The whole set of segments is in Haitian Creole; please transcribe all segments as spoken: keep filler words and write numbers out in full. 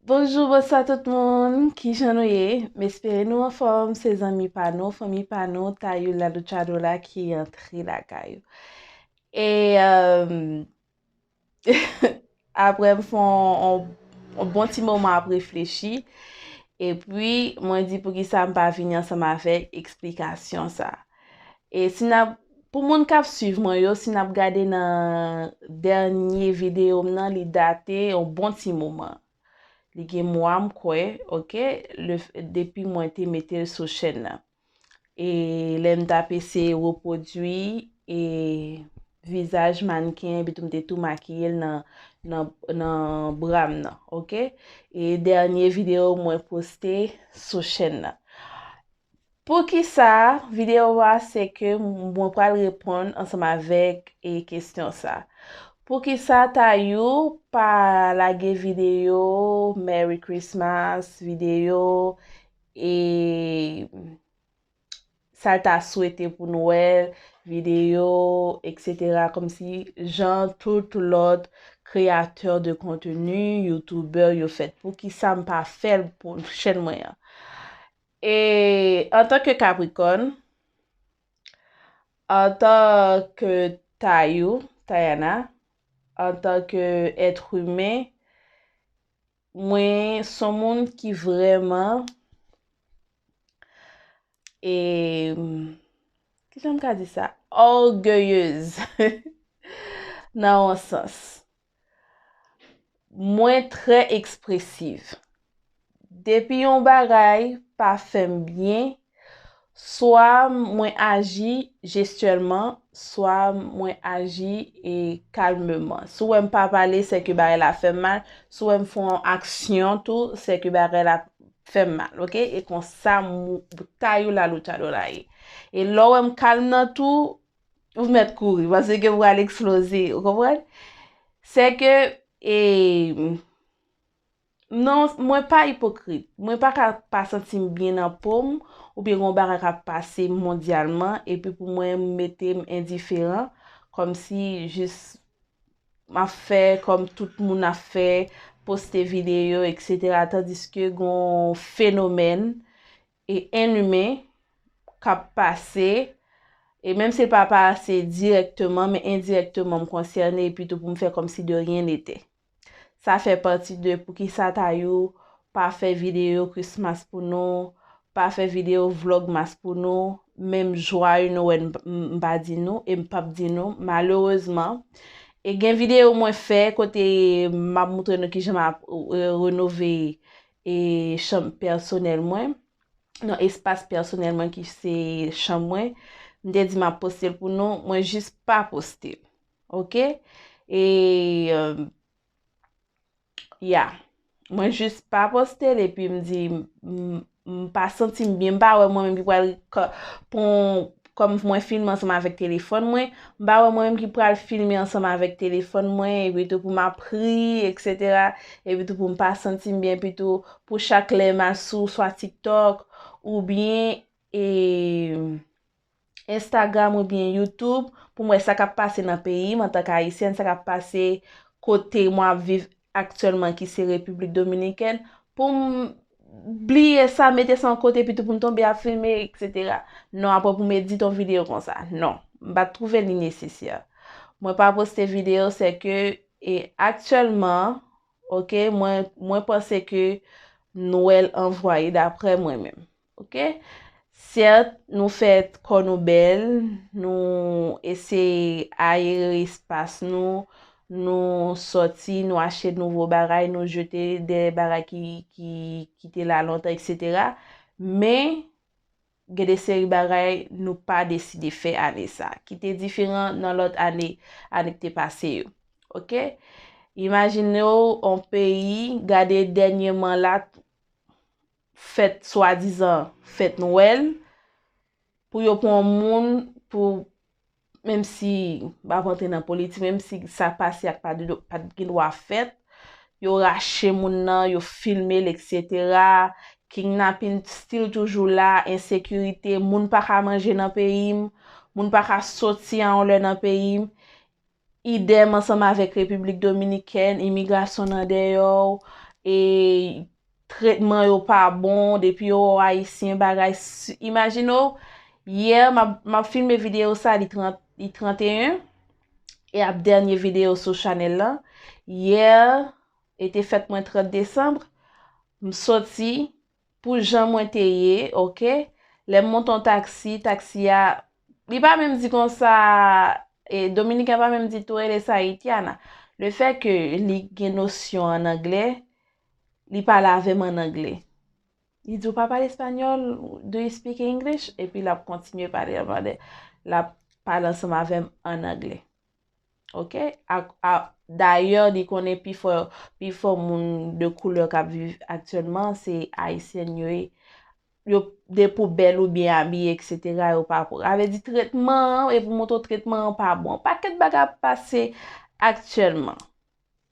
Bonjou, bonswa tout moun. Kijan nou ye? M espere nou anfòm. Se zanmi pa nou, fanmi pa nou, Tayou la Luchadora ki antre lakay ou. E, euh, apre m fè on, on, on bon ti moman ap reflechi, epi mwen di poukisa m pa vini ansanm avèk eksplikasyon sa. E si n ap, pou moun k ap swiv mwen yo, si n ap gade nan dènye videyo m nan, li date on bon ti moman. Li gen mwa m kwè, oke, le, depi mwen te mete l sou chèn nan. E lè m t ap eseye repwodui e vizaj mannken, epi tou m te tou makiye l nan, nan, nan bra m nan, oke? E dènye videyo mwen poste sou chèn nan. Poukisa videyo a, se ke mwen pral reponn ansanm avèk e kesyon sa. Poukisa Tayou pa lage videyo Merry Christmas, videyo e sa l ta swete pou Nwèl, videyo, et cetera, kòmsi jan tout lòt kreyatè de kontni, youtubè yo fèt. Poukisa m pa fè l pou chèn mwen an? E antanke Capricorn, antanke Tayou, Tayana, antanke être humain, mwen se yon moun ki vrèman, e, kijan m ka di sa? Orgueilleuse, nan yon sans. Mwen trè ekspresiv. Depi yon bagay pa fè m byen, swa mwen aji jestyèlman, swa mwen aji e kalmeman. Si w wè m pa pale, se ke bagay la fè m mal. Si w wè m fè yon aksyon tou, se ke bagay la fè m mal, oke? E konsa, Tayou la Luchadora ye. E lè w wè m kalm nan tou, ou mèt kouri, paske w pral eksploze, ou konprann? Se ke, e, non, mwen pa ipokrit. Mwen pa ka pa santi m byen nan po m, oubyen gen yon bagay k ap pase mondyalman, epi pou mwen m mete m endiferan, kòmsi jis m ap fè kòm tout moun ap fè, poste videyo, et cetera, tandiske gen yon fenomèn e enimen k ap pase, e menm si l pa pase dirèkteman, men endirèkteman m konsène, epi tou pou m fè kòmsi de rien n'était. Sa fè pati de poukisa Tayou pa fè videyo Christmas pou nou, pa fè videyo Vlogmas pou nou, menm Joyeux Noël m, m, m pa di nou, e m p ap di nou, malerezman. E gen videyo mwen fè kote m ap moutre nou kijan m ap, e, renove, e, chanm pèsonèl mwen, nan espas pèsonèl mwen ki se chanm mwen. M te di m ap poste l pou nou, mwen jis pa poste l. Oke? E, e, ya. Mwen jis pa poste l, epi m di, m, m pa santi m byen, m pa wè mwen menm ki pral ka-, pran, kòm mwen filme ansanm avèk telefòn mwen, m pa wè mwen menm ki pral filme ansanm avèk telefòn mwen, epi tou pou m ap ri, et cetera, epi tou pou m pa santi m byen, epi tou pou chak lè m al sou swa TikTok, oubyen, e, Instagram oubyen YouTube, pou m wè sa k ap pase nan peyi m antanke Ayisyèn, sa k ap pase kote mwen ap viv aktyèlman, ki se Repiblik Dominikèn, pou m bliye sa, mete sa yon kote, epi tou pou m tonbe ap filme, et cetera. Non, apre pou m edite yon videyo konsa. Non, m pa t twouve li nesesè. Mwen pa poste videyo, se ke, e aktyèlman, oke, mwen, mwen panse ke Nwèl anvwaye, daprè mwen menm. Oke? Sèt, nou fè kò nou bèl, nou eseye ayere espas nou, nou sòti, nou achte nouvo bagay, nou jete de bagay ki, ki, ki te la lontan, et cetera. Men, gen de seri bagay nou pa deside fè ane sa, ki te diferan nan lòt ane, ane ki te pase yo. Oke? Imajine w, yon peyi, gade dènyèman la, fèt swadizan fèt Nwèl, pou yo pran yon moun pou, menm si m p ap rantre nan politik, menm si sa pase ak pa t gen dwa fèt, yo rache moun nan, yo filme l, et cetera. Kidnaping still toujou la, ensekirite, moun pa ka manje nan peyi m, moun pa ka soti a yon lè nan peyi m. Idèm ansanm avèk Repiblik Dominikèn, imigrasyon nan dèyè w, e tretman yo pa bon, depi yo wè w ayisyen, bagay, imajine w, yè, m ap, m ap filme videyo sa, li trant, li trant e en, e ap dènye videyo sou chanèl lan. Yè, e te fèt mwen trant desanm, m soti, pou jan mwen te ye, oke? Lè m monte yon taksi, taksi a, li pa menm di konsa, e, Dominiken pa menm di tou rele sa Haitiana. Le fè ke li gen nosyon an anglè, li pale avè m an anglè. Li di, "Ou pa pale espanyòl? Do you speak English?" Epi l ap kontinye pale, l ap pale ansanm avè m an anglè. Oke? A, a, dayè, li konnen pifò, pifò moun de koulè k ap viv aktyèlman, se ayisyen yo ye. Yo de poubèl oubyen abiye, etsetera, yo pa pwòp. Sa vle di tretman an, e pou montre w tretman an pa bon. Pakèt bagay ap pase aktyèlman.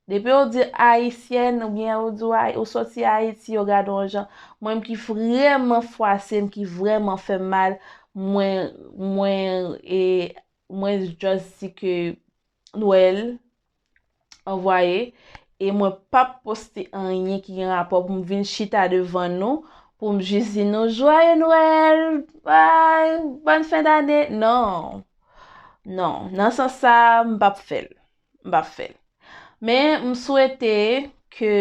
Depi yo di ayisyèn oubyen yo di w Ay-, ou soti Ayiti, yo gade w yon jan. Mwen menm ki vrèman fwase m, ki vrèman fè m mal, mwen, mwen, e, mwen just di ke Nwèl anvwaye, e mwen p ap poste anyen ki gen rapò pou m vin chita devan nou, pou m jis di nou, "Joyeux Noël, ah, bonne fin d'année." Non. Non, nan sans sa, m p ap fè l. M p ap fè l. Men, m swete ke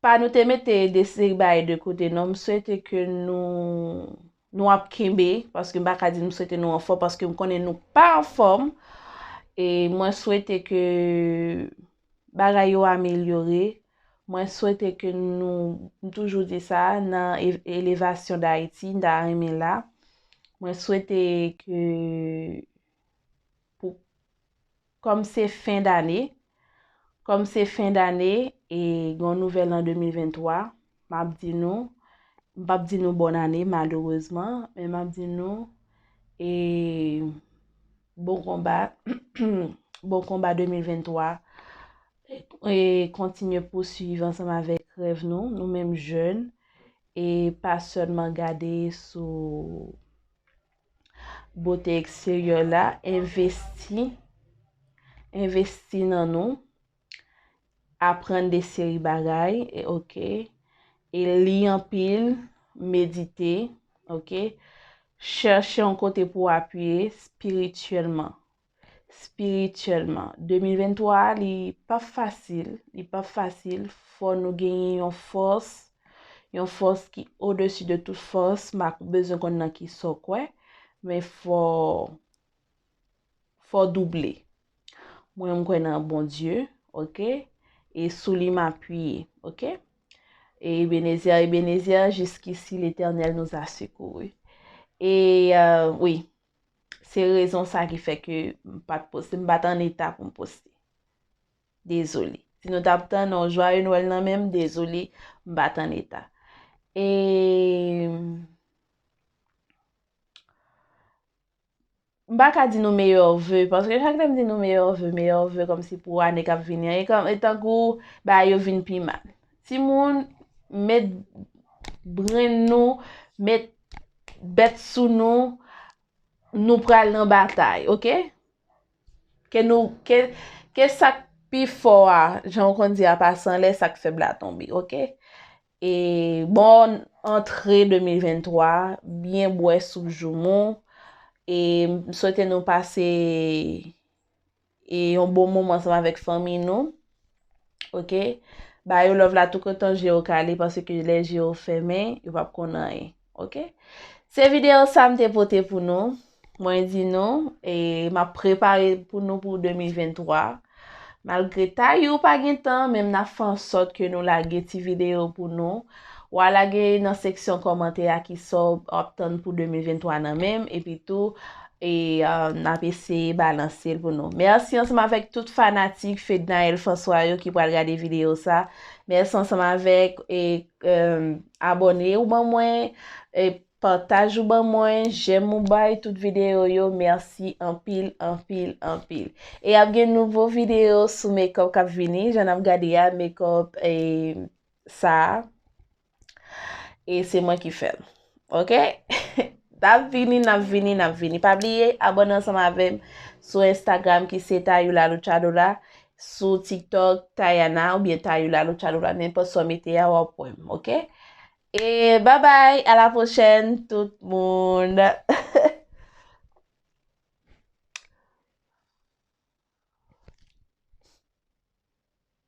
pa nou te mete de seri bagay de kote, non, m swete ke nou, nou ap kenbe, paske m pa ka di m swete nou anfòm, paske m konnen nou pa anfòm. E mwen swete ke bagay yo amelyore. Mwen swete ke nou, m toujou di sa, nan e-, elevasyon Dayiti, m ta renmen la. Mwen swete ke pou, kòm se fen dane, kòm se fen dane, e gen yon nouvèl an de mil venntwa, m ap di nou, m p ap di nou bòn ane, malerezman, men m ap di nou, e, bon konba, bon konba de mil venntwa, e kontinye pouswiv ansanm avèk rèv nou, nou menm jèn, e pa sèlman gade sou bote eksteryè la, envesti, envesti nan nou, aprann de seri bagay, e, oke, e li anpil, medite, oke, chèche yon kote pou apiye espirityèlman, espirityèlman. De mil venntwa a, li p ap fasil, li p ap fasil, fò nou genyen yon fòs, yon fòs ki odesi de tout fòs, m pa bezwen konn nan ki sa w kwè, men fò, fò double. Mwen, m kwè nan Bondye, oke? E sou li m apiye, oke? E Ebenezer, Ebenezer, jusqu'ici l'Éternel nous a secourus. E, euh, wi, se rezon sa ki fè ke m pa t poste, m pa t an eta pou m poste. Dezole. Si nou t ap tann yon Joyeux Noël nan men m, dezole, m pa t an eta. E m pa ka di nou meyè ve, paske chak lè m di nou meyè ve, meyè ve, kòmsi pou ane k ap vini an, e kòm, e tankou bagay yo vin pi mal. Timoun, met brenn nou, met bèt sou nou, nou pral nan batay, oke? Ke nou, ke, ke sa k pi fò a, jan w konn di a, pase anlè, sa k fèb la tonbe, oke? E bòn antre de mil venntwa, byen bwè soup joumou, e m swete nou pase e yon bon moman ansanm avèk fanmi nou. Oke? Ba yo love la toutotan je yo kale, paske lè je yo fèmen, yo p ap konn anyen. Oke? Se videyo sa m te pote pou nou. Mwen di nou, e m ap prepare pou nou pou de mil venntwa. Malgre tayou pa gen tan, men n ap fè an sòt ke nou lage ti videyo pou nou. W a lage nan seksyon kòmantè a ki sa w ap tann pou de mil venntwa nan men m, epi tou, e, uh, n ap eseye balanse l pou nou. Mèsi ansanm avèk tout fanatik Fednaelle François yo ki pral gade videyo sa. Mèsi ansanm avèk, e, um, abòne ou ban mwen, e, pataj ou ban mwen, jèm ou bay tout videyo yo. Mèsi anpil, anpil, anpil. E ap gen nouvo videyo sou makeup k ap vini. Jan n ap gade a, makeup, e, sa a. E se mwen ki fè l. Oke? N ap vini, n ap vini, n ap vini. Pa bliye, abòne ansanm avè m sou Instagram ki se Tayou La Luchadora. sou TikTok, Tayana oubyen Tayula Luchadora, nenpòt sa w mete a, w ap wè m, oke? E babay, a la pwochèn, tout moun!